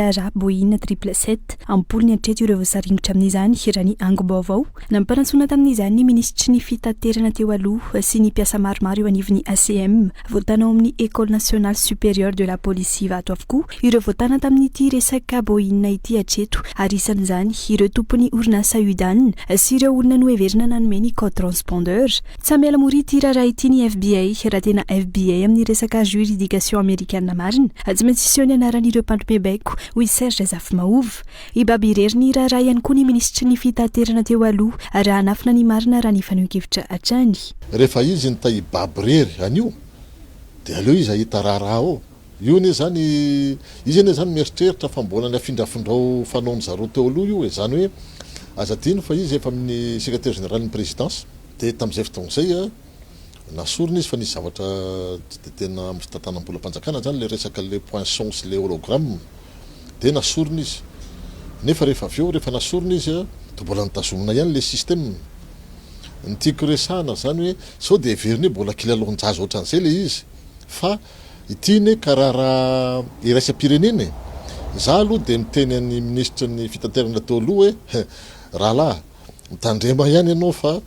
Raharaha Boeing triple sept, am-polony hatreto ireo voasaringotra amin'izany, raha ny angom-baovao. Nampanantsoina tamin'izany ny minisitry ny Fitaterana teo aloha sy ny mpiasa maromaro eo anivon'ny ACM. Voatana ao amin'ny Ecole Nationale Supérieure de la Police Ivato avokoa ireo voatana tamin'ity resaka Boeing ity hatreto ary isan'izany ireo tompon'ny orinasa Udan sy ireo olona noheverina nanome ny code transpondeur. Tsy hamela mora ity raharaha ity ny FBI, raha tena FBI amin'ny resaka juridication amerikana marina, tsy maintsy hiseho ny anaran'ireo mpanome baiko, hoy Serge Zafimahova. Hibaby irery ny raharaha ihany koa ny minisitry ny fitaterana teo aloha, raha hanafina ny marina raha ny fanehoan-kevitra hatrany. Rehefa izy no ta hibaby irery an'io dia aleo izy hahita raharaha ao. Io anie zany, izy anie zany mieritreritra fa mbola ny afindrafindrao fanaon-dry zareo teo aloha io e, zany hoe aza adino fa izy efa amin'ny secrétaire général ny présidence. Dia tamin'izay fotoana izay, nasorina izy fa nisy zavatra tsy dia tena amin'ny fitantanam-bolam-panjakana izany ilay resaka ilay poinçon sy ilay hologramme. Dia nasorina izy. Nefa rehefa avy eo, rehefa nasorina izy, dia mbola notazomina ihany ilay système. Ny tiako resahana izany hoe sao dia heveriny hoe mbola kilalaon-jaza ohatran'izay ilay izy. Fa ity anie ka raharaha iraisam-pirenena e! Izaho aloha dia miteny an'ny minisitry ny fitaterana teo aloha hoe, rahalahy, Mitandrema ihany ianao fa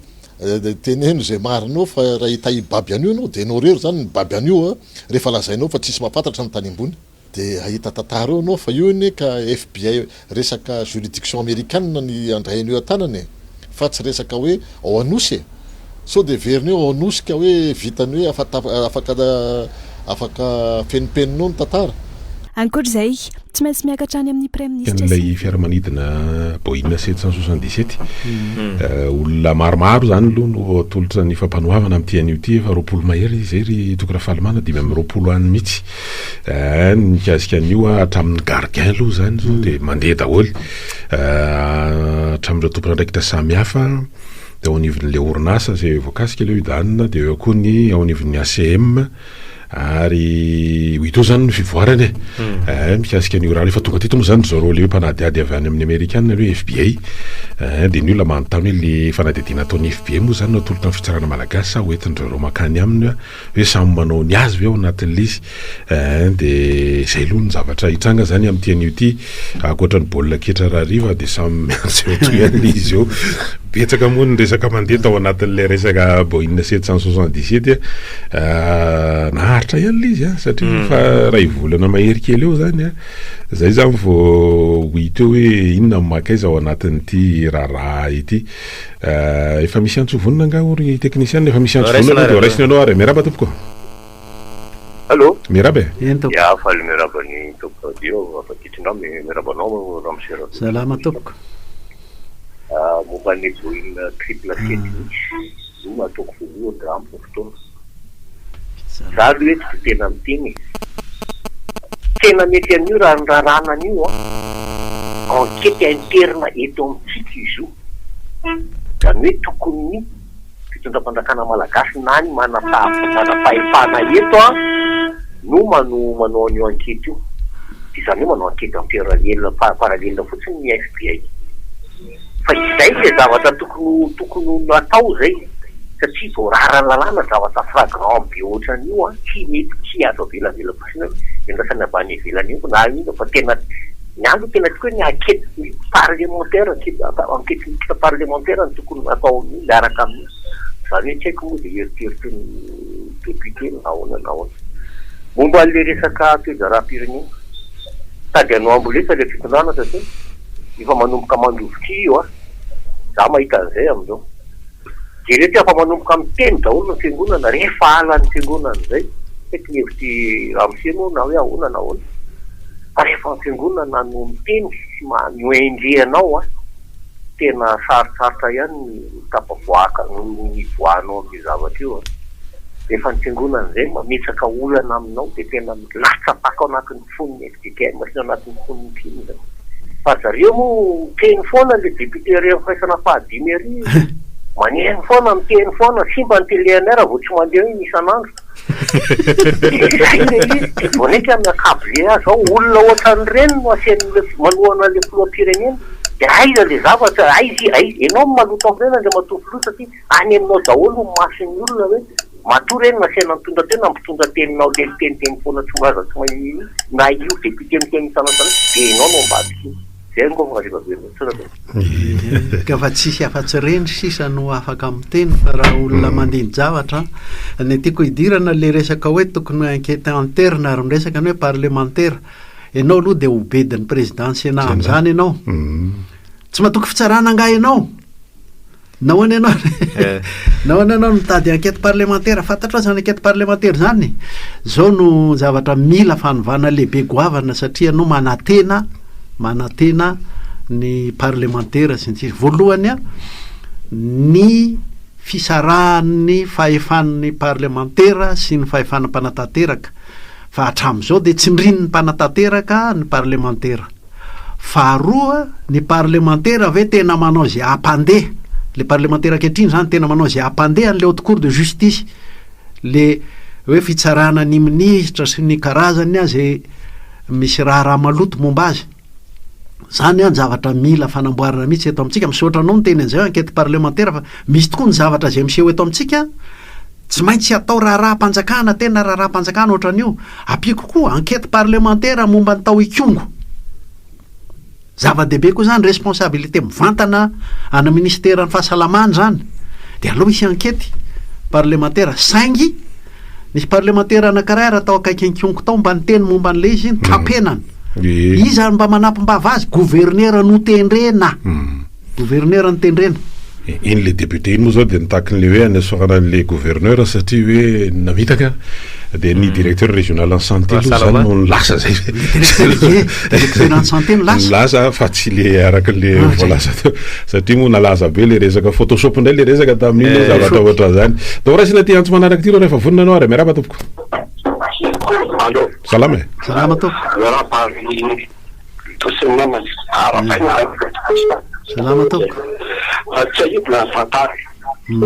teneno izay marina eo fa raha hita hibaby an'io ianao dia ianao irery izany no mibaby an'io a, rehefa lazainao fa tsisy mahafantatra ny tany ambony dia hahita tantara eo ianao fa io anie ka FBI resaka juridiction amerikana ny handray an'io an-tanana e, fa tsy resaka hoe ao Anosy e, sao dia heveriny hoe ao Anosy ka hoe vitany hoe afaka afaka fenimpenina eo ny tantara. Ankoatra izay, tsy maintsy miakatra any amin'ny praiminisitra sy Ilay fiaramanidina Boeing 777, olona maromaro izany aloha no atolotra ny fampanoavana amin'ity anio ity, efa 20 mahery izay ry Toky Rafalimanana, 25 any mihitsy. Ny mikasika an'io hatramin'ny gardien aloha izany izao dia mandeha daholo, hatramin'ireo tompon'andraikitra samihafa teo anivon'ilay orinasa izay voakasika ilay Udan, dia eo koa ny ao anivon'ny ACM. Ary ho hita eo zany ny fivoarany e. Eh, mikasika an'io raharaha efa tonga teto moa zany ry zareo le hoe mpanadihady avy any amin'ny amerikana le hoe FBI. Eh, dia ny olona manontany hoe le fanadihadiana ataon'ny FBI moa zany no atolotra ny fitsarana malagasy sa hoentin-dry zareo mankany aminy hoe samy manao ny azy ve ao anatin'ilay izy. Eh, dia izay aloha ny zavatra hitranga zany amin'ity anio ity. Ankoatra ny baolina kitra rahariva dia samy miantso eo ihany ilay izy eo. Betsaka moa ny resaka mandeha tao anatin'ilay resaka Boeing 777 a. Naharitra ihany ilay izy a, satria hmm. efa iray volana mahery kely eo zany a. Zay zany vao ho hita eo hoe inona no mankaiza ao anatin'ity raharaha ity. Efa misy antso vonona angaha hoy ry teknisianina, efa misy antso vonona aloha dia raisina ianao ary. Miarahaba tompoko. Allô? Miarahaba e. Eny tompoko. Ya, faly miarahaba ny tompoko radio, afa-kitrinao miarahaba anao ramose Rabe. Salama tompoko. Momba ny Boeing triple sept mihitsy no ataoko voalohany raha ampy ny fotoana. Za aloha eto dia tena miteny e. Tena mety an'io raha ny raràna an'io an. Enquête interne eto amintsika izy io. Izany hoe tokony ny fitondram-panjakana malagasy na ny manam-pahefana eto an no manao an'io enquête io. Izany hoe manao enquête en parallèle parallèle fotsiny ny FBI. Fa izay ilay zavatra tokony ho tokony ho natao izay satria voararan'ny lalàna zavatra flagrant be ohatran'io an, tsy mety tsy azo avelavela fotsiny hoe endrasana avy any ivelany eo na inona fa tena ny ahy aloha tena tiako hoe ny enquête parlementaire enquête enquête mixte parlementaire no tokony hatao amin'io miaraka amin'io. Izany hoe tsy haiko moa izay eritreritry ny député na ahoana na ahoana. Momba an'ilay resaka toe-draharaham-pirenena, tady hanao amboletra ilay fitondrana satria efa manomboka mandrovitra io an! Za mahita an'izay amin'izao. Jereo ty efa manomboka miteny daholo ny fiangonana, rehefa halan'ny fiangonana izay, tsy haiko ny hevitr'i ramose moa na hoe ahoana na ahoana, fa rehefa ny fiangonana no miteny sy no enjehanao an, tena sarotsarotra ihany ny tafavoaka, ny hivoahanao amin'io zavatra io an. Rehefa ny fiangonana izay mametraka olana aminao dia tena latsa-paka ao anatin'ny fon'ny FJKM sy ny ao anatin'ny fon'ny mpino izany. Fa zareo moa miteny foana le député ary amin'ny firaisana fahadimy ary, maneno foana, miteny foana, simba ny télé anay raha vao tsy mandeha iny isan'andro. Dia izay ilay izy, dia vao naika mi-accabler azy ao, olona ohatran'ireny no asian'le manohana an'le filoham-pirenena, dia aiza le zavatra, aiza, aiza, ianao no maloto amin'ireny Andriamatoa Filoha satria any aminao daholo ny mason'ny olona hoe. Matoa ireny nasaina nitondra teo na mpitondra teninao le niteniteny foana tsy milaza tsy mahay io na io député miteny isan'andro izany dia enao no ambadika io. Zay angamba fa rehefa velona tsara zay. Ie, ka fa tsisy afa-tsy ireny sisa no afaka miteny fa raha olona mandini-javatra an, ny tiako hidirana le resaka hoe tokony ho enquete interne ary miresaka ny hoe parlemantera, ianao aloha dia ho bedin'ny président sénat amin'izany ianao, tsy matoky fitsarana angaha ianao? Nahoana ianao Nahoana ianao no mitady enquête parlementaire? Fantatrao izany enquête parlementaire izany? Izao no zavatra mila fanovana lehibe goavana satria ianao manantena manantena ny parlemantera sy ny sisa. Voalohany a, ny fisarahan'ny fahefan'ny parlemantera sy ny fahefana mpanatanteraka fa hatramin'izao dia tsindrin'ny mpanatanteraka ny parlemantera. Faharoa, ny parlemantera ve tena manao izay hampandeha, le parlemantera ankehitriny izany tena manao izay hampandeha an'le haute cour de justice, le hoe fitsarana ny minisitra sy ny karazany izay misy raharaha maloto momba azy. Zany an zavatra mila fanamboarana mihitsy eto amintsika. Misaotra anao niteny an'izay hoe enquête parlemantera fa misy tokoa ny zavatra izay miseho eto amintsika Tsy maintsy atao raharaham-panjakana, tena raharaham-panjakana ohatran'io. Ampiako koa enquête parlementaire momba ny tao Ikongo. Zava-dehibe koa izany, responsabilité mivantana ana ministeran'ny fahasalamana izany. Dia aleo hisy enquête parlementaire. Saingy nisy parlementaire anankiray ary tao akaikin'i Ikongo tao mba niteny momba an'ilay izy, tapenana. Iza no mba manampim-bava azy? Gouverneur notendrena. Gouverneur notendrena. Iny le député iny moa zao dia nitaky an'le hoe hanesorana an'le gouverneur satria hoe namitaka dia ny directeur régional ny santé aloha zany no nilaza zay. Directeur ny santé no lasa. Nilaza fa tsy le araka le voalaza teo satria moa nalaza be le resaka photoshop indray le resaka tamin'iny hoe zavatra ohatran'izany. Ndao raisina ity antso manaraka ity aloha rehefa vonona ianao ary miarahaba tompoko. Allo. Salama e. Salama tompoko. Miarahaba ry Salama tompoko. Tsiahivina ny tantara. Ny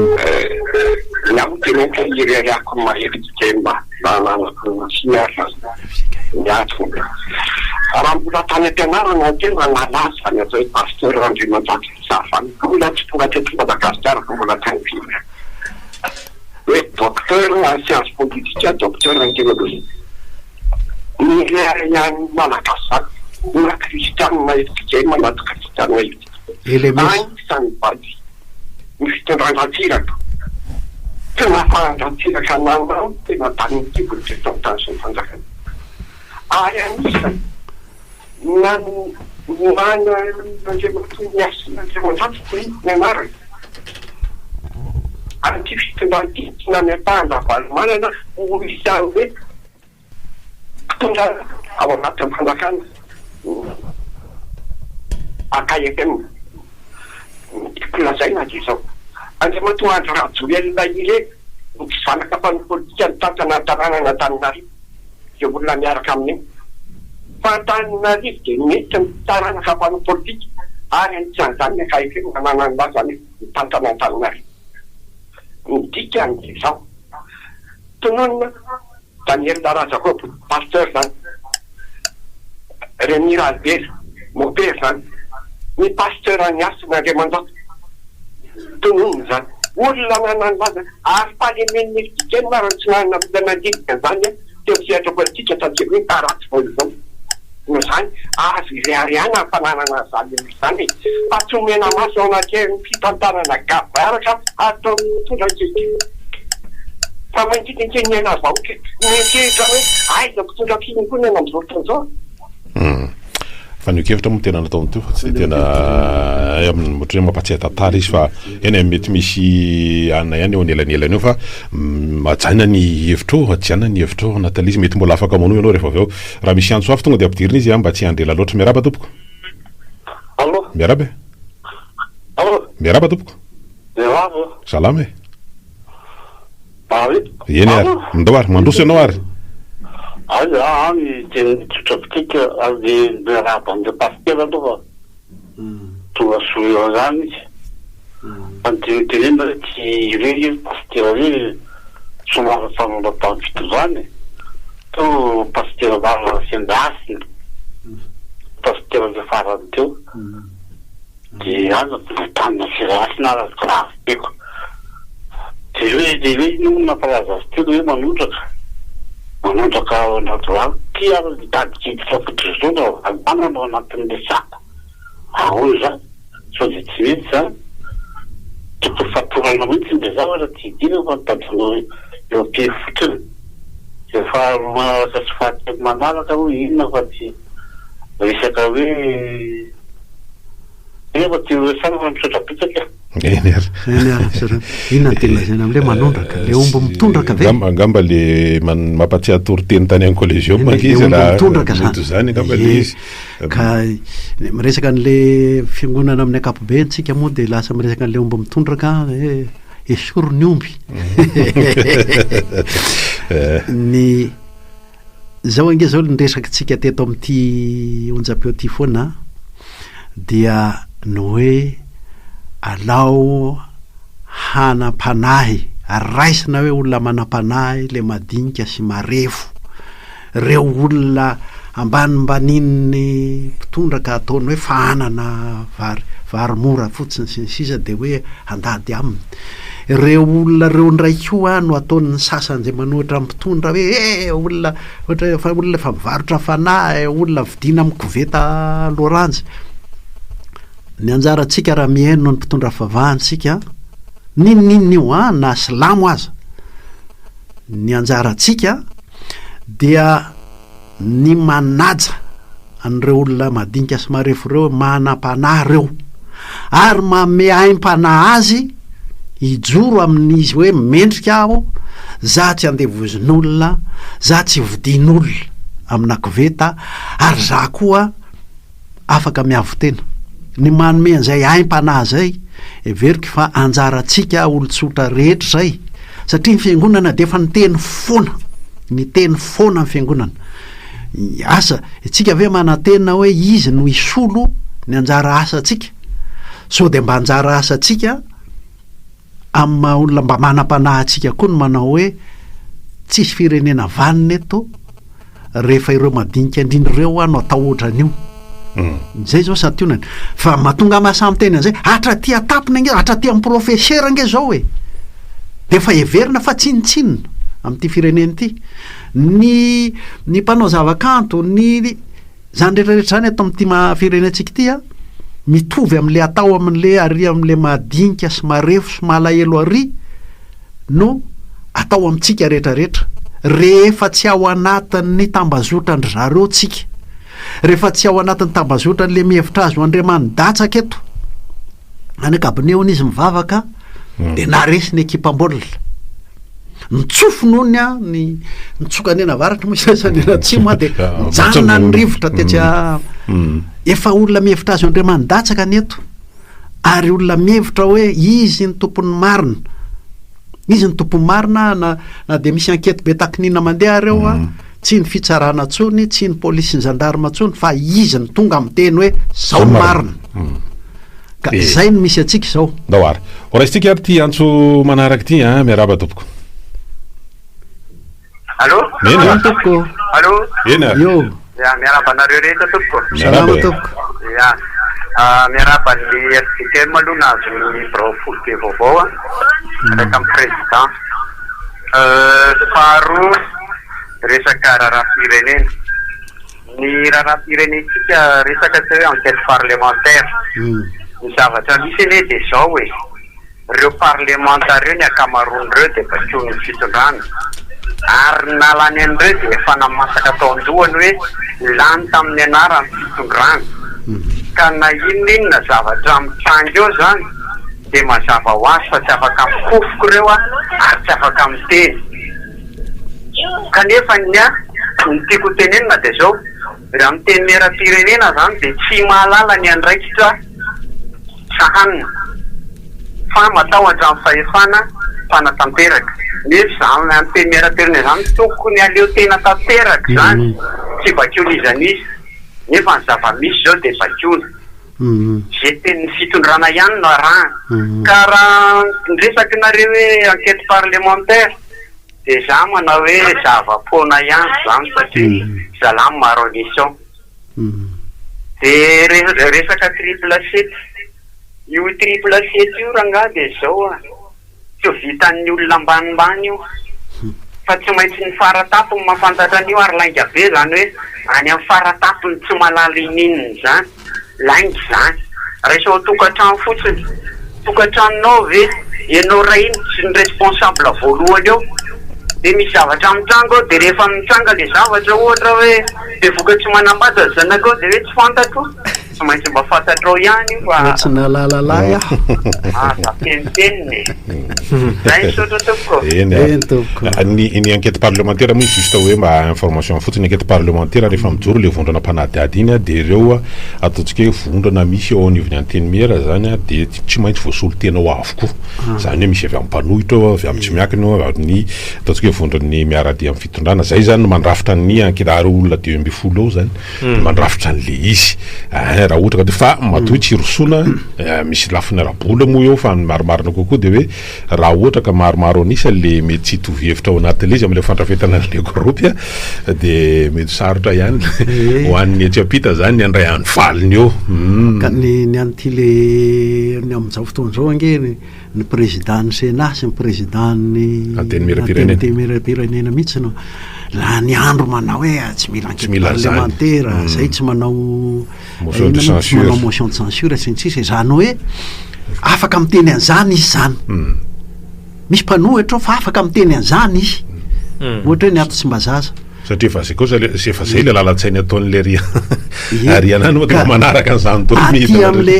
ahy tena ireharehako ny maha FJKM na ananako sy ny antony. Raha mbola tany am-pianarana ny tena nalaza ny atao hoe Pasteur Randriamanjato Zafany. Mbola tsy tonga teto Madagasikara fa mbola tany ivelany. Hoe docteur en science politique, docteur en théologie. Ny reharehan'ny Malagasy zany na kristianina FJKM na tsy kristianina FJKM. Anisan'ny bady ny fitondran-dRatsiraka. Tsy nafahan-dRatsiraka nanao ny tena danin'ny kibony teto an-tany sy ny fanjakana. Ary anisany nanomanan'Andriamatoa Ignace Randriamanjato ny anarany. Ary ity fitondrana ity tsy nametrahan-dRavalomanana ho isan'ny hoe mpitondra ao anatin'ny fanjakana AKFM. Ny tiako lazaina dia izao, Andriamatoa Andry Rajoelina ireny no tsy zanaka mpanao politika nitantana ny tanànan'Antananarivo, izay olona miaraka aminy io. Fa Antananarivo dia mety ny taranaka mpanao politika ary anisan'izany ny AKFM nanana ny lazany mitantana Antananarivo. Ny dikany dia izao, tononina Daniel Rajakoba, pasteur zany, Remy Ralibera, mopera zany, ny pasteur Niasina Andriamanjato, tononina zany, olona nanana ny lazany ary fahalemen'ny FJKM ary tsy nanana olona nandinika an'izany teo amin'ny sehatra politika taty aoriana ka ratsy vao izao. Noho izany, azo ireharehana ny fananana an'izany olona izany e! Fa tsy omena maso ao anatin'ny fitantanana gabaraka ataon'ny mpitondra ankehitriny. Fa mangidy ny aina vahoaka e! Mieritreritra hoe aiza mpitondra fiangonana amin'izao fotoana izao? Fanehoan-kevitra moa tena nataony teo fa tsy dia tena amin'ny ohatran'ny hoe mampatsiahy tantara izy fa eny e, mety misy anona ihany eo anelanelany eo fa hajaina ny hevitrao, hajiana ny hevitrao Nathalie, mety mbola afaka manohy ianao rehefa avy eo. Raha misy antso hafa tonga dia ampidirina izy mba tsy hiandry ela loatra. Miarahaba tompoko. Allo. Miarahaba e. Allo. Miarahaba tompoko. Miarahaba. Salama e. Ah oui. Eny ary. Ndao ary, mandroso ianao ary. Aiza any teny tsotra-pitika ary miarahaba an'ilay pasitera aloha fa tonga soa eo ihany izy. Fa ny tiany tenenina hoe tsy ireny ry pasitera ireny somary nifanondro tamin'ny fitondrana e. Teo pasitera Marina Rasendrahasina, pasitera ilay farany teo. Dia aza dia tanana Rasendrahasina ary tsy azoko. Dia. Le hoe le hoe inona moa no nampalaza azy teo le hoe manondraka. Manondraka ao anaty rano. Ty ary mitady hiditra fotsiny zao raha valim-banana ao anatin'le saka. Ahoana izany? Sao dia tsy mety izany? Tokony fatorana mihitsy ilay zavatra tsy hidirana fa tadiavina eo am-pefy fotsiny. Izay faharoa manaraka sy fahatelo manaraka aloha inona fa tsy resaka hoe inona fa tsy horesahana fa misaotra betsaka e. Eny ary. Eny ary, misaotra. Inona no tiany lazaina amin'ilay manondraka? Ilay omby mitondraka ve? Angamba, angamba le man- mampatsiahy toriteny tany amin'ny collégium Ilay ankizy omby raha mitondraka zany. mety ho zany angamba le Ie. izy. Ka miresaka an'le fiangonana amin'ny ankapobeny tsika moa dia lasa miresaka an'le omby mitondraka hoe esory ny omby. Ny zao ange zao ny resakitsika teto amin'ity onjam-peo ity foana dia ny hoe alao hanam-panahy ary raisina hoe olona manam-panahy le madinika sy marefo. Reo olona ambanimbanian'ny mpitondra ka ataony hoe fahanana vary vary mora fotsiny sy ny sisa dia hoe handady aminy. Reo olona reo ndray koa no ataon'ny sasany izay manohitra ny mpitondra hoe eh olona ohatra hoe efa olona efa mivarotra fanahy, olona vidiana amin'ny koveta loranjy. Ny anjarantsika raha mihaino ny mpitondra fivavahana isika, n'inon'inona io an, na silamo aza, Ny anjarantsika dia ny manaja an'ireo olona madinika sy marefo ireo, manam-panahy ireo, ary manome aim-panahy azy hijoro amin'izy hoe mendrika aho, za tsy andevozin'olona, za tsy vidian'olona amina koveta, ary za koa afaka miavo-tena. Ny manome an'izay aim-panahy izay, heveriko fa anjarantsika olon-tsotra rehetra izay, satria ny fiangonana dia efa niteny foana, niteny foana ny fiangonana. Asa, isika ve manantena hoe izy no hisolo ny anjara asantsika? Sao dia mba anjara asantsika Amin'ny maha olona mba manam-panahy antsika koa ny manao hoe tsisy firenena vanona eto rehefa ireo madinika indrindra ireo no atao ohatran'io. Izay izao santionany. Fa mahatonga ahy mahasahy miteny an'izay, hatraty an-tampony ange, hatraty amin'ny profesera ange izao e! Dia efa heverina fa tsinontsinona amin'ity firenena ity. Ny ny mpanao zava-kanto, ny. Izany rehetra rehetra izany ato amin'ity maha firenentsika ity an, mitovy amin'ilay atao amin'ilay ary amin'ilay madinika sy marefo sy malahelo ary no atao amintsika rehetra rehetra rehefa tsy ao anatin'ny tambazotran-dry zareo tsika, rehefa tsy ao anatin'ny tambazotran'ilay mihevitra azy ho andriamani-datsaka eto, any an-kabone hono izy mivavaka dia naharesy ny ekipam-baolina. Nitsofina hono a, ny nitsoka ny eny avaratra moa sasa ny eny atsimo a, dia nijanona ny rivotra tetsy a. Efa olona mihevitra azy ho andriamani-datsaka ny eto, ary olona mihevitra hoe izy ny tompon'ny marina, izy ny tompon'ny marina na na dia misy enquête be takinina mandeha ary eo a, tsy ny fitsarana intsony, tsy ny polisy sy ny gendarme intsony fa izy no tonga miteny hoe zao ny marina. Ka izay no misy antsika izao. Ndao ary. Ho raisintsika ary ity antso manaraka ity an. Miarahaba tompoko. Allô? Eny Eny tompoko. Allô? Eny ary. Eo. Ya, miarahaba anareo rehetra tompoko. Miarahaba Salama e. tompoko. Ya. Ah, miarahaba ny FJKM aloha nahazo ny birao foibe vaovao an, miaraka amin'ny président. Euh, faharoa, resaka raharaham-pirenena. Ny raharaham-pirenentsika resaka atao hoe enquête parlementaire. Ny zavatra misy anie dia izao e, ireo parlemanta ireo ny ankamaroan'ireo dia baikoin'ny fitondrana, ary ny nahalany an'ireo dia efa namasaka tao an-dohany hoe lany tamin'ny anaran'ny fitondrana. Ka na inona inona zavatra mitranga eo izany dia mazava ho azy fa tsy afaka mikofoka ireo ary tsy afaka miteny. Kanefa ny ahy, ny tiako ho tenenina dia izao, raha miteny miaram-pirenena izany dia tsy mahalala ny andraikitra sahanina fa matahotra ny fahefana mpanatanteraka. Nefa izany antenimieram-pirenena izany tokony aleo tena tanteraka izany, tsy vakiana iza n'iza. Nefa ny zava-misy izao dia vakiana. Izay tenin'ny fitondrana ihany no arahana. Ka raha ny resaky nareo hoe enquête parlementaire dia za manao hoe zava-poana ihany izany satria zalahy ny maro an'isa ao. Dia resaka triple sept, io triple sept io rangahy dia izao an! Tsy ho vitan'ny olona ambanimbany io fa tsy maintsy ny fara tampony mahafantatra an'io ary lainga be izany hoe any amin'ny fara tampony tsy mahalala ininona izany. Lainga izany. Raiso ao an-tokantrano fotsiny. Tokantranonao ve? Ianao ray iny tsy ny responsable voalohany eo. Dia misy zavatra mitranga ao dia rehefa mitranga ilay zavatra ohatra hoe bevoka tsy manambady ny zanakao dia hoe tsy fantatro. Tsy maintsy mba fantatrao ihany io fa. Mbola tsy nahalala lahy aho. Aza fenopenina e. Zay misaotra tompoko. Eny ary. Eny tompoko. Ny ny enquête parlementaire moa juste hoe mba information fotsiny, enquête parlementaire rehefa mijoro le vondrona mpanadihady iny dia ireo ataontsika hoe vondrona misy eo anivon'ny antenimiera zany dia tsy maintsy voasolo tena ao avokoa. Zany hoe misy avy amin'ny mpanohitra ao, avy amin'ny tsy miankina ao, avy amin'ny ataontsika hoe vondron'ny miara-dia amin'ny fitondrana. Zay zany no mandrafitra ny enquête ary olona 15 eo zany no mandrafitra an'le izy. Ein raha ohatra ka fa matoa tsy hirosoana misy lafiny ara-bola moa eo fa ny marimarina kokoa dia hoe raha ohatra ka maromaro an'isa le mety tsy hitovy hevitra ao anatin'le izy amin'ilay fandrafetana an'le groupe dia mety sarotra ihany ho an'ny etsy ampita zany ny handray any valiny eo. Ka ny ny an'ity le ny amin'izao fotoana izao ange ny ny président-n'ny Sénat sy ny président-n'ny Antenimierampirenena. Antenimierampirenena mihitsy no lany andro manao hoe ah, tsy mila Tsy enquête mila an'izany. parlementaire, zay tsy manao Motion de inona moa, tsy censure. manao motion de censure sy ny sisa, izany hoe afaka miteny an'izany izy izany. Misy mpanohitra ao fa afaka miteny an'izany izy. Ohatra hoe ny ato Tsimbazaza. Satria efa zay kosa le efa zay le lalan-tsainy ataon'le ry Ie. ary ianao moa Ka dia manaraka an'izany daholo aty midina amin'le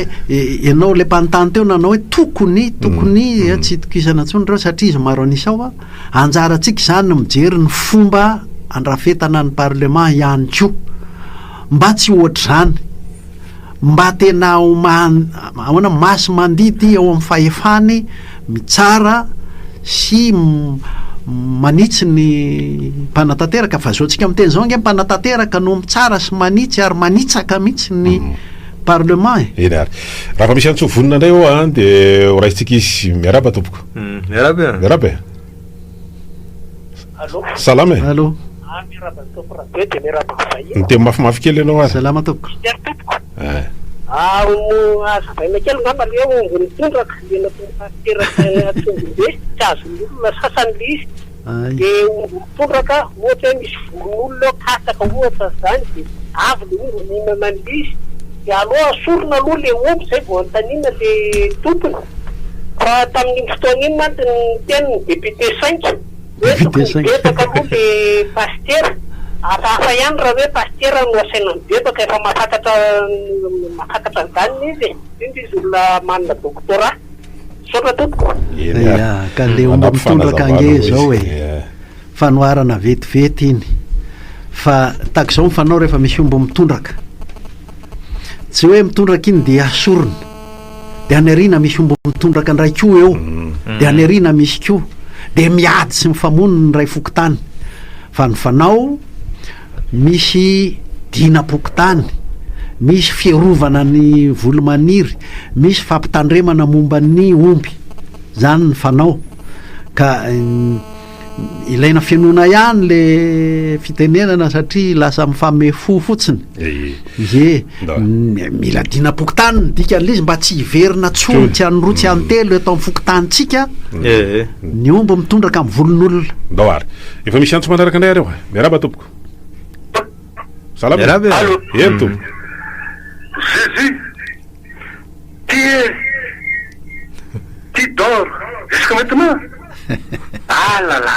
ianao le mpanontany teo nanao hoe tokony tokony tsy itokisana intsony ireo satria izy maro an'isa ao a. Anjarantsika izany ny mijery ny fomba andrafetana ny parlement ihany koa. Mba tsy ohatr'izany. Mba tena ho ahoana masi-mandidy eo amin'ny fahefany mitsara sy manitsy ny mpanatanteraka fa zao tsika miteny zao ange mpanatanteraka no mitsara sy manitsy ary manitsaka mihitsy ny parlement e. Eny ary. Raha vao misy antso vonona indray eo an dia ho raisintsika izy. Miarahaba tompoko. Miarahaba e. Miarahaba e. Allô. Salama e. Allô. Ah, miarahaba ny tompoko Rabe dia miarahaba ny vahiny. Miteny mafimafy kely ianao ary. Salama tompoko. Mijery tompoko. Eh. Ah, hazavaina kely angamba le hoe omby mitondraka, le nataon'ny pasitera tany Antsonjombe, tsy azon'ny olona sasany le izy. Ay. De omby mitondraka, ohatra hoe misy volon'olona eo, katsaka ohatra zany, de avy le omby mihinana an'le izy, de aleo asorina aloha le omby zay vao anontaniana le tompony. Fa tamin'iny fotoana iny mantsy niteny ny député sainky hoe tokony hibebaka aloha le pasitera. Hafahafa ihany raha hoe pasitera no asaina mibebaka, efa mahafantatra mahafantatra an'izany izy e, indrindra izy olona manana doctorat. Misaotra tompoko. Eny ary. Ya, ka le omby Manampy mitondraka fanazavana ange hoy izy. zao e. Ie. Fanoharana vetivety iny. Fa tahaka izao ny fanao rehefa misy omby mitondraka. Tsy hoe mitondraka iny dia asorina. Dia any aoriana misy omby mitondraka indray koa eo. Dia any aoriana misy koa. Dia miady sy mifamono ny iray fokontany. Fa ny fanao, misy dinam-pokontany, misy fiarovana ny voly maniry, misy fampitandremana momba ny omby. Izany ny fanao. Ka Ilaina fenoina ihany le fitenenana satria lasa mifamehy fo fotsiny. Ie, mila dinam-pokontany ny dikan'ilay izy mba tsy hiverina tsony tsy an'ny roa tsy an'ny telo eto amin'ny fokontanintsika ny omby mitondraka amin'ny volon'olona. Ndao ary. Efa misy antso manaraka indray ary eo. Miarahaba tompoko. Salama e. Miarahaba e. Allô. Eny tompoko. Jésus. Tu es Tu dors jusqu'à maintenant Ah là là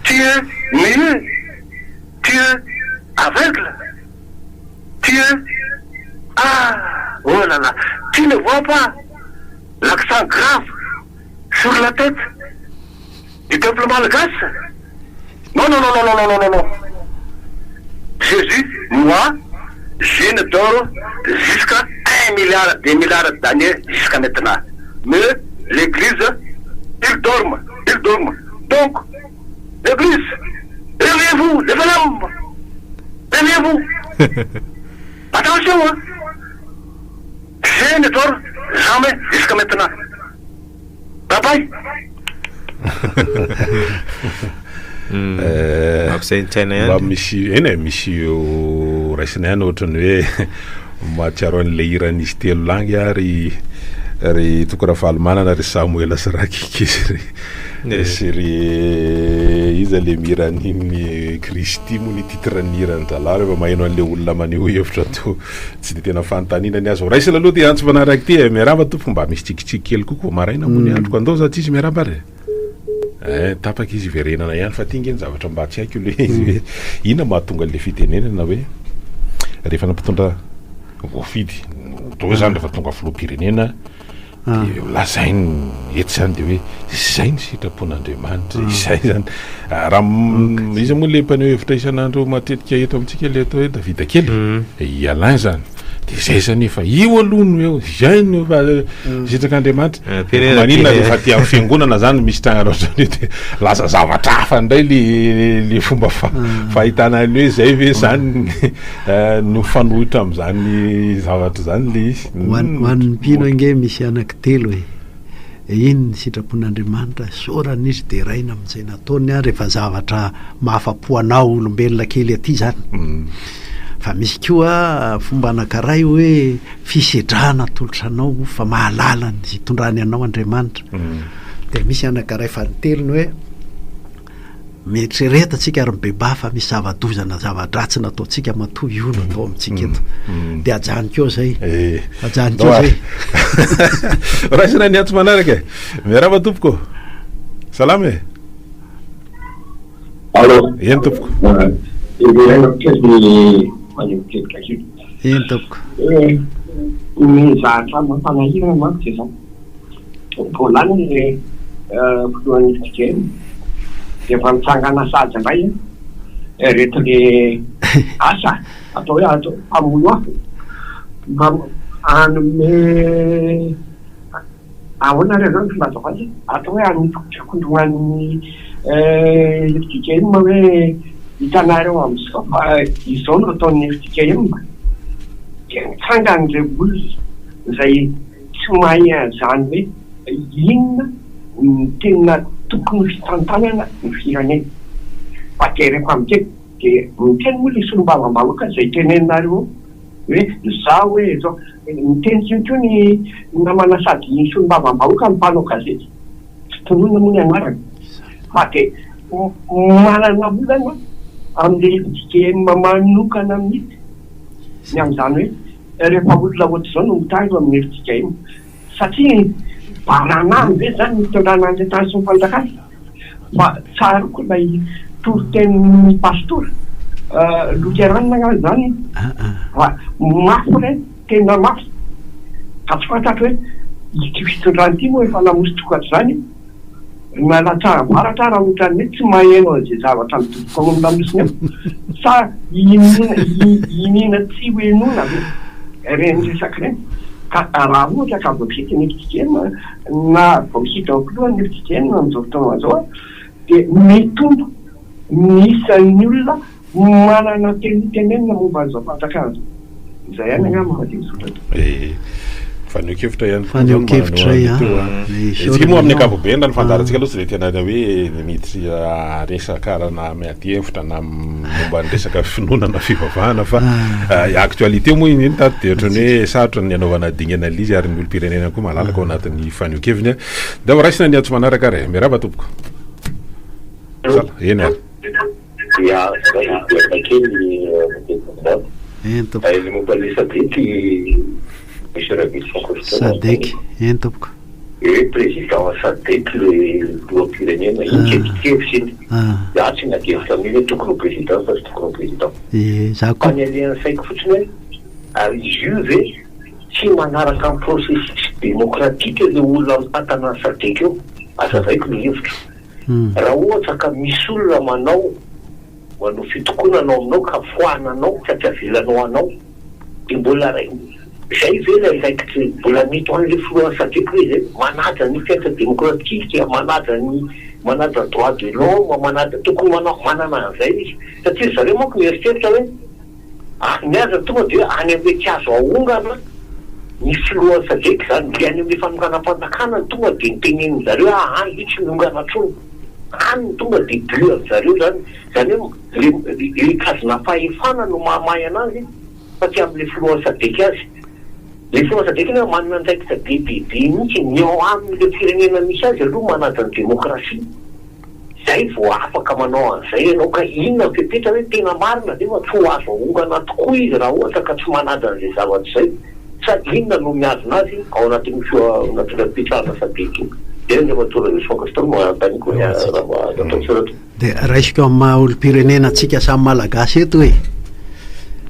Tu es muet Tu es aveugle Tu es Ah Oh là là Tu ne vois pas l'accent grave sur la tête du peuple malgache Non non non non non non non non Jésus moi je ne dors jusqu'à un milliard deux milliards d'années jusqu'à maintenant mais l'église ils dorment ils dorment donc l'église réveillez-vous les bonhommes réveillez-vous attention hein je ne dors jamais jusqu'à maintenant Bye bye. Mampisaintsaina ihany. Mba misy eny e, misy ho raisina ihany ohatran'ny hoe mahatsiaro an'ilay hiran'izy telo langy ary. Ry Toky Ravalomanana, ry Samoela sy Rakiky sy ry sy ry iza le mihira an'iny Kristy moa ny titre ny hiran-dralahy rehefa maheno an'le olona maneho hevitra to tsy de tena fanontaniana ny azo raisina aloha ty antso manaraka ity e. Miarahaba tompoko mba misy tsikitsiky kely koa vao maraina moa ny androko andao za tsisy miarahaba ary e. Eh, tapaka izy iverenana ihany fa ty nge ny zavatra mba tsy haiko le izy hoe inona mahatonga an'le fitenenana hoe rehefa nampitondra voafidy ohatra hoe zany rehefa tonga filoham-pirenena de lazainy etsy zany de hoe izay ny sitrapon'Andriamanitra izay zany ah, raha iza moa le mpaneho hevitra isan'andro matetika eto amintsika le atao hoe Davida kely i Alain zany de zay zany efa io aloha no eo izay no efa sitrak'Andriamanitra maninona rehefa aty amin'ny fiangonana zany misy tranga ohatrany io de lasa zavatra hafa indray le le fomba fahitana ny hoe zay ve zany No mifanohitra amin'izany zavatra izany le izy. Ho an- ho an'ny mpino ange misy anankitelo e. Iny ny sitrapon'Andriamanitra, isaorana izy, deraina amin'izay nataony an, rehefa zavatra mahafa-po anao olombelona kely aty izany. Fa misy koa fomba anankiray hoe fisedrana atolotra anao fa mahalala ny hitondrany anao Andriamanitra. Dia misy anankiray fanintelony hoe Mieritrereta tsika ary mibebaha fa misy zava-doza na zava-dratsy nataontsika matoa io no atao amintsika eto. Dia ajanoko eo zay. Eh. Ajanoko eo zay. Raisina ny antso manaraka e. Miarahaba tompoko. Salama e. Allô. Eny tompoko. Heverina kely ny fanehoan-kevitra kely. Eny tompoko. Eh, ny zavatra mampanahirana manko dia izao. Vao lany ny filohan'ny FJKM dia efa mitsangana sahady indray ireto le asa atao hoe atao mpamono afo mba hanome ahoana ary zany filazako azy atao hoe hanitsikotsikondo an'ny FJKM hoe hitanareo amin'izao fa izao no ataon'ny FJKM dia mitsangana ireo olona izay Tsy mahay an'izany hoe inona no tena tokony ho fitantanana ny firenena. Fa dia rehefa miteny dia miteny moa ilay solombavambahoaka izay teneninareo eo hoe izaho hoe izao. Miteny ihany koa ny namana sady solombavambahoaka no mpanao gazety, tsy tononina moa ny anarany, fa dia manana olana amin'ilay FJKM manokana mihitsy ny amin'izany hoe Rehefa olona ohatr'izao no mitandro amin'ny fjkm satria baranahiny ve zany ny fitondrana any tany sy ny fanjakana? Fa tsaroako ilay toritenin'ny pastora loterana angamba izany fa mafy ireny, tena mafy ka tsy fantatro hoe ity fitondrana ity moa efa namoso tokatr'izany Na latsaham-baratra ara ohatran'ny hoe tsy maheno an'izay zavatra midoboka ao amin'ny lamosiny ao sa iniana iniana tsy ho henoina ve ireny resaka ireny? Ka raha ohatra ka voafidy ny FJKM na voafidy ao filoha ny FJKM amin'izao fotoana izao dia mitombo ny isan'ny olona Manana teny ho tenenina momba an'izao fanjakana izao. Izay ihany angamba fa dia misaotra tompoko. Eh, fanehoan-kevitra ihany koa Fanehoan-kevitra zany ihany. teo a. Eh, Isika moa amin'ny isaorana ankapobeny raha ny fandaharantsika Ah. aloha tsy dia tena hoe miditra resaka ara na miady hevitra na momba ny resaka finoana na fivavahana fa Ah. eh, actualité moa iny iny tato dia ohatran'ny hoe sarotra ny anaovana dingana an'ilay izy ary ny olom-pirenena koa malalaka ao anatin'ny fanehoan-keviny a. Ndao raisina ny antso manaraka ary e. Miarahaba tompoko. Sala, eny ary. Dia zay hiverina kely ny Eny tompoko. Ny momba ny Sadec Monsieur Raveloson Costa no Sadec, anontaniako. eny tompoko. Hoe président Sadec le filoham-pirenena, iny kelikevitra iny. Ah. Za tsy miady hevitra amin'iny hoe tokony ho président sa tsy tokony ho président. Ie, za Fa koa. ny alehan'ny saiko fotsiny hoe ary izy io ve tsy manaraka ny processus démocratique le olona mitantana ny Sadec eo? Azavaiko ny hevitro. Raha ohatra ka misy olona manao manao fitokonana ao aminao ka foananao ka tsy avelanao hanao dia mbola ray zay ve ilay raikitry mbola mety ho an'ilay filohan'ny sadec ve izay? Manaja ny fiaintra demokratika, manaja ny manaja droit de l'homme, manaja tokony manao manana an'izay izy satria ry zareo manko mieritreritra hoe Ary ny aza tonga dia any amin'ilay tsy azo ahongana ny filohan'ny sadec izany, ilay any amin'ilay fanonganam-panjakana no tonga dia notenenin-dry zareo hoe aa io tsy miongana intsony, any no tonga dia but an-dry zareo izany, izany hoe ilay ilay kazona fahefana no mahamay an'azy fa tsy amin'ilay filohan'ny sadec azy. Le filoha Sadec anie manana andraikitra be dia be mihitsy e, ny ao aminy le firenena misy azy aloha manaja ny demokrasia, zay vao afaka manao an'izay ianao, ka inona ny fepetra hoe tena marina ve fa tsy ho azo ahongana tokoa izy raha ohatra ka tsy manaja an'izay zavatra izay, sa inona no mihazona azy ao anatin'io filoha ao anatin'io fipetrahana Sadec io? Zay Andriamatoa Raveloson Gaston no anontaniako raha mba azo atao an-tsoratra. Dia raisiko amin'ny maha olom-pirenena antsika samy Malagasy eto e!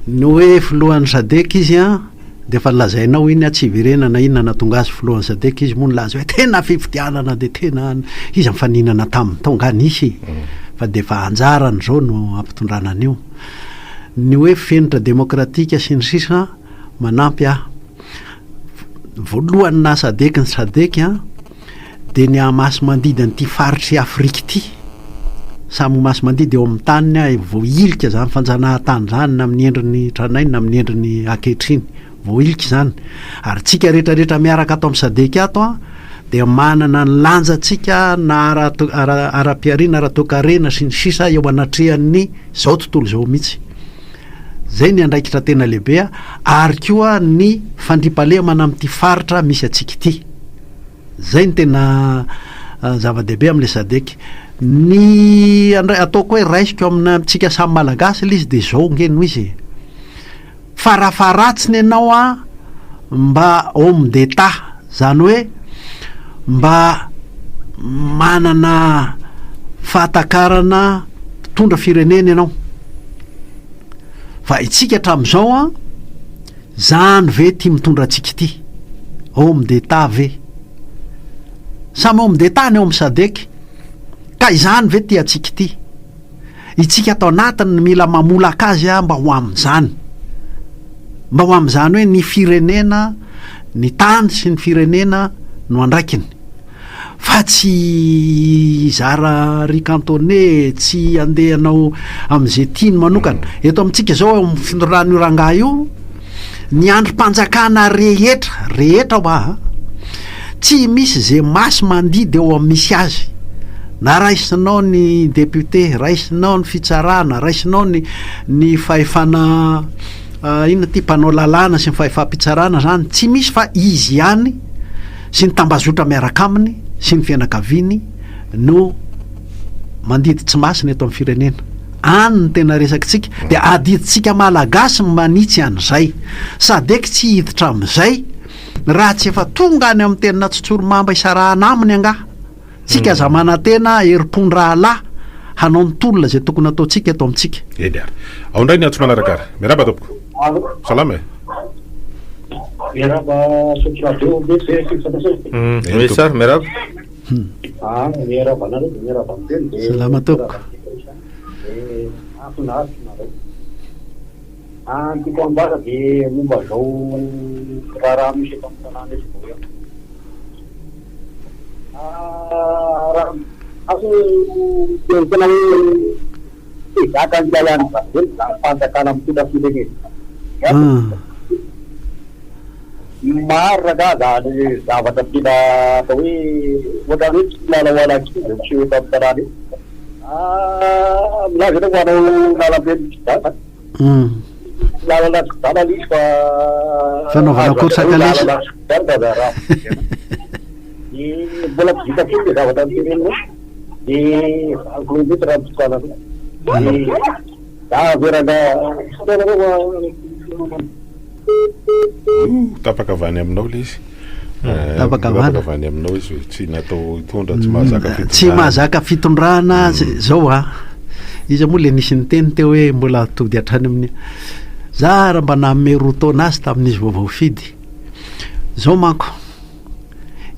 Ny hoe filohan'ny Sadec izy an, dia efa nolazainao iny an, tsy hiverenana inona nahatonga azy filohan'ny Sadec, izy moa nilaza hoe tena fifidianana dia tena iza nifaninana taminy tao angaha nisy e! Fa dia efa anjarany izao no hampitondrana an'io. Ny hoe fenitra demokratika sy ny sisa manampy ahy. Voalohany naha Sadec ny Sadec an, dia ny Hamasy-mandidy an'ity faritr'i Afrika ity, samy ho masi-mandidy eo amin'ny taniny voahilika izany fanjanahantany izany na amin'ny endriny tranainy na amin'ny endriny ankehitriny, voahilika izany. Ary tsika rehetra rehetra miaraka ato amin'ny Sadec ato an, dia manana ny lanjantsika na ara ara-pihariana, ara-toekarena sy ny sisa eo anatrehan'ny izao tontolo izao mihitsy. Izay ny andraikitra tena lehibe ary koa ny fandriampahalemana amin'ity faritra misy antsika ity. Zay no tena zava-dehibe amin'ilay Sadec. Ny andray ataoko hoe raisiko amina amintsika samy Malagasy ilay izy dia izao ange no izy e. Farafaharatsiny ianao an mba homme d'Etat, izany hoe mba manana fahatakarana mpitondra firenena ianao. Fa itsika hatramin'izao an, Zany ve ty mitondra antsika ity? Homme d'Etat ve? Samy homme d'Etat ny ao amin'ny Sadec. Ka izany ve ty antsika ity? Itsika ato anatiny no mila mamolaka azy mba ho amin'izany. Mba ho amin'izany hoe ny firenena, ny tany sy ny firenena no andraikiny. Fa tsy hizara riz cantonais, tsy handeha hanao amin'izay tiany manokana. Eto amintsika izao eo amin'ny fitondran'io rangahy io, ny andrim-panjakana rehetra, rehetra hoa a, tsy misy izay masy mandidy eo amin'ny misy azy. Na raisinao ny député, raisinao ny fitsarana, raisinao ny ny fahefana inona ity, mpanao lalàna sy ny fahefam-pitsarana izany, tsy misy fa izy ihany. sy ny tambazotra miaraka aminy sy ny fianakaviany no mandidy tsy masina eto amin'ny firenena. Any no tena resakitsika. Dia adidintsika Malagasy ny manitsy an'izay. Sadec tsy hiditra amin'izay raha tsy efa tonga any amin'ny tena tsotsorimamba isarahana aminy angaha. Tsika aza manantena herim-pon-drahalahy hanao ny tolona izay tokony hataontsika eto amintsika. Eny ary. Ao indray ny antso manaraka ary. Miarahaba tompoko. Salama e. Miarahaba Sotra Radio Oui sir, miarahaba. Ah, miarahaba anareo dia miarahaba ny teny dia Salama tompoko. Mahafinaritra nareo. Ah, ny tiako ambara dia momba izao raharaha misy eto amin'ny tanàna eto izao ihany. Raha azo tena hoe tsy zaka ny lalàn'ny Rajoelina izany fanjakana mitondra firenena izany. Maro rangaha izany zavatra tena atao hoe ohatran'ny hoe tsy kilalao an'ankizy no miseho eto amin'ny tanàna eto. Milaza ianao fa hanao lalambe mitsivalana. Lalana tsy dalana izy fa Fanaovana course kalesa. Dia mbola tsy vita firy ilay zavatra noteneninao. Dia 8 kilomètre ny tokananao. Dia za avy rangaha fotoana reo fa Tapaka avy any aminao ilay izy. Hmm. Tapaka avy any. Tapaka avy any aminao izy hoe tsy natao hitondra, tsy mahazaka hmm. fitondrana. Tsy mahazaka fitondrana hmm. zao a. Iza moa le nisy niteny teo hoe mbola tody hatrany amin'ny za raha mba nanome roa taona azy tamin'izy vao voafidy. Zao manko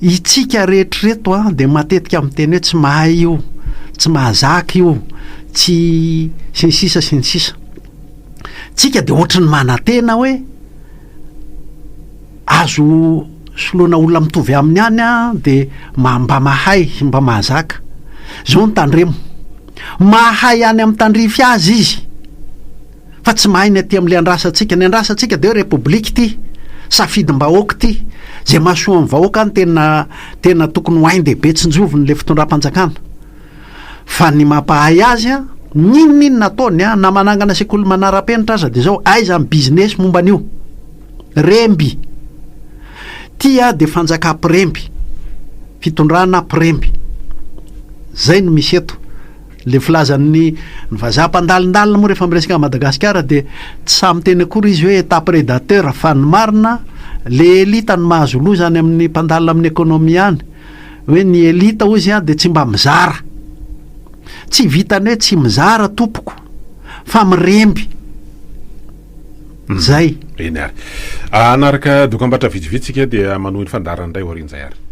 itsika rehetra reto a dia matetika miteny hoe tsy mahay io, tsy mahazaka io, tsy sy ny sisa sy ny sisa. Tsika dia ohatry ny manantena hoe azo soloina olona mitovy aminy ihany an dia mba mahay sy mba mahazaka. Zao no tandremo, mahay any amin'ny tandrify azy izy fa tsy mahay ny aty amin'ilay andrasantsika. Ny andrasantsika dia hoe repoblika ity, safidim-bahoaka ity, izay mahasoa ny vahoaka no tena tena tokony ho ain-dehibe tsinjoviny ilay fitondram-panjakana. Fa ny mampahay azy an, n'inon'inona ataony an, na manangana sekoly manara-penitra aza dia zao, aiza ny business momba an'io? Remby! Ty a dia fanjakà mpiremby, fitondrana mpiremby. Zay no misy eto. Le filazan'ny ny vazaha mpandalindalina moa rehefa miresaka an'i Madagasikara dia tsy sahy miteny akory izy hoe état prédateur fa ny marina le élite no mahazo loza any amin'ny mpandalina amin'ny économie any hoe ny élite hozy dia tsy mba mizara. Tsy vitan'ny hoe tsy mizara tompoko fa miremby. Zay. Eny ary. Hanaraka dokambarotra vitsivitsy isika dia manohy ny fandaharana indray aorian'izay ary.